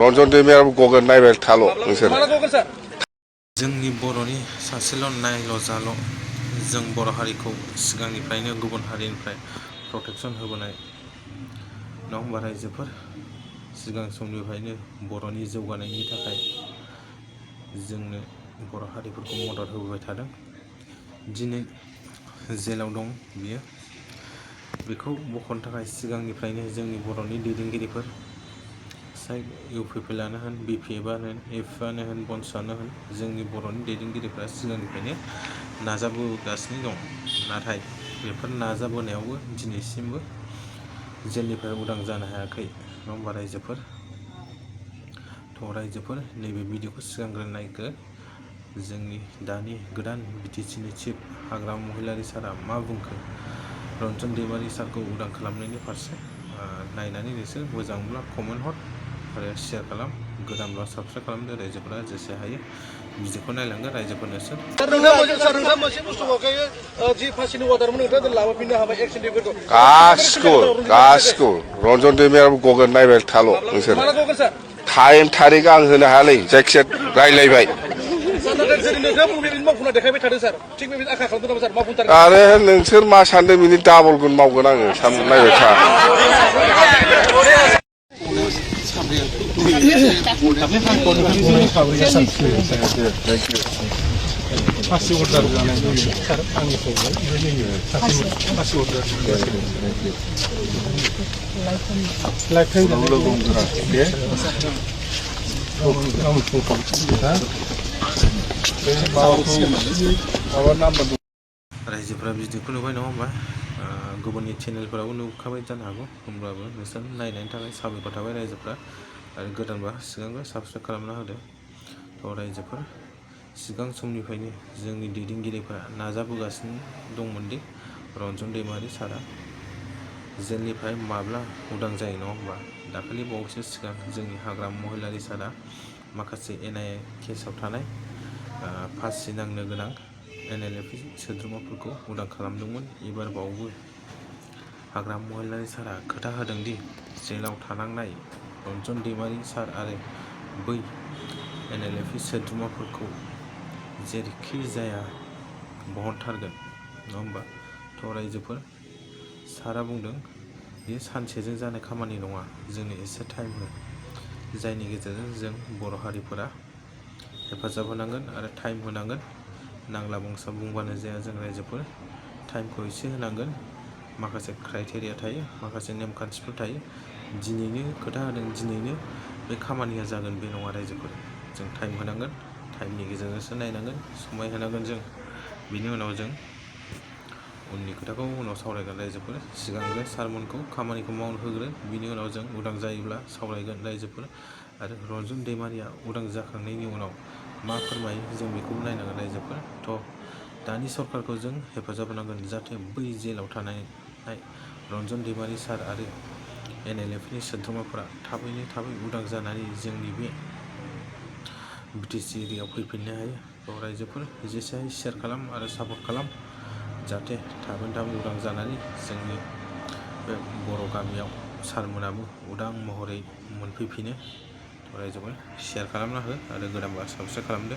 रन्जन दैमारियाबो गगोन नायबाय थाल' नोंसोर। जोंनि बर'नि सासेल' नायल' जाल' जों बर' हारिखौ सिगांनिफ्रायनो गुबुन हारिनिफ्राय प्रटेक्सन होबोनाय नङा होमबा रायजोफोर। सिगां समनिफ्रायनो बर'नि जौगानायनि थाखाय जोंनो बर' हारिफोरखौ मदद होबोबाय थादों। दिनै जेलाव दं बियो। बेखौ बख'नो थाखाय सिगांनिफ्रायनो जोंनि बर'नि दैदेनगिरिफोर इउ पि पि एलआनो होन, बि पि एफआनो होन, एपआनो होन, बनसआनो होन, जोंनि बर'नि दैदेनगिरिफ्रा सिगांनिफ्रायनो नाजाबोगासिनो दं। नाथाय बेफोर नाजाबोनायावबो दिनैसिमबो जेलनिफ्राय उदां जानो हायाखै नङा होमबा रायजोफोर। थ' रायजोफोर नैबे भिडिअखौ सिगांग्रो नायग्रो। जोंनि दानि गोदान बिटिसिनि चिफ हाग्रामा महिलारि सारआ मा बुंखो रन्जन दैमारि सारखौ उदां खालामनायनि फारसे नायनानै नोंसोर मोजां मोनब्ला कमेन्ट हर आरो शेयार खालाम। गोदानब्ला साबस्क्राइब खालामदो रायजोफोरा जेसे हायो भिडिअखौ नायलांगोन रायजोफोर नोंसोर। गासिखौ रन्जन दैमारियाबो गगोन नायबाय थाल' नोंसोर। टाइम थारिख आं होनो हायालै जायखिजाया रायलायबाय। आरो नोंसोर मा सानदों बिनि डाबलखौनो मावगोन आङो नायबाय था। फासि अर्डार जानाय सार आंनिफ्राय फासि अर्डार रायजोफोरा भिडिअखौ नुबाय नङा होमबा। गुबुननि चेनेलफोरावबो नुखाबाय जानो हागौ, होमब्लाबो नोंसोर नायनायनि थाखाय साबायखर थाबाय रायजोफ्रा। आरो गोदानबा सिगांबो साबस्क्राइब खालामना होदो। थ' रायजोफोर सिगां समनिफ्रायनो जोंनि दैदेनगिरिफोरा नाजाबोगासिनो दंमोन दि रन्जन दैमारि सारआ जेलनिफ्राय माब्ला उदां जायो नङा होमबा। दाखालि बावैसो सिगां जोंनि हाग्रामा महिलारि सारआ माखासे NIA केसाव थानाय फासि नांनो गोनां NLFI सोद्रोमाफोरखौ उदां खालामदोंमोन। एबार बावबो हाग्रामा महिलारि सारआ खोथा होदोंदि जेलाव थानांनाय रन्जन दैमारि सार आरो बै NLFI सोद्रोमाफोरखौ जेरैखि जाया बहनथारगोन नङा होमबा। थ' रायजोफोर सारआ बुंदों बेयो सानसेजों जानाय खामानि नङा, जोंनो एसे टाइम हो, जायनि गेजेरजों जों बर' हारिफोरा हेफाजाब होनांगोन आरो टाइम होनांगोन। नांला बंसा बुंबानो जाया जों रायजोफोर, टाइमखौ एसे होनांगोन। माखासे क्राइटेरिया थायो, माखासे नेमखान्थिफोर थायो। दिनैनो खोथा होदों, दिनैनो बे खामानिया जागोन बे नङा रायजोफोर। जों टाइम होनांगोन, टाइमनि गेजेरजोंसो नायनांगोन, समाय होनांगोन जों। बिनि उनाव जों उननि खोथाखौ उनाव सावरायगोन रायजोफोर। सिगांग्रो सारमोनखौ खामानिखौ मावनो होग्रो, बिनि उनाव जों उदां जायोब्ला सावरायगोन रायजोफोर। आरो रन्जन दैमारिया उदां जाखांनायनि उनाव मा फोरमायो जों बेखौबो नायनांगोन रायजोफोर। थ' दानि सरकारखौ जों हेफाजाब होनांगोन जाहाथे बै जेलाव थानाय रन्जन दैमारि सार आरो NLFनि सोद्रोमाफोरा थाबै उदां जानानै जोंनि बे BTC एरियायाव फैफिननो हायो। थ' रायजोफोर जेसे हायो शेयार खालाम आरो सापर्ट खालाम, जाहाथे थाबैनो उदां जानानै जोंनि बे बर' गामियाव सारमोनाबो उदां महरै मोनफैफिनो। थ' रायजोफोर शेयार खालामना हो आरो गोदानबा साबस्क्राइब खालामदो।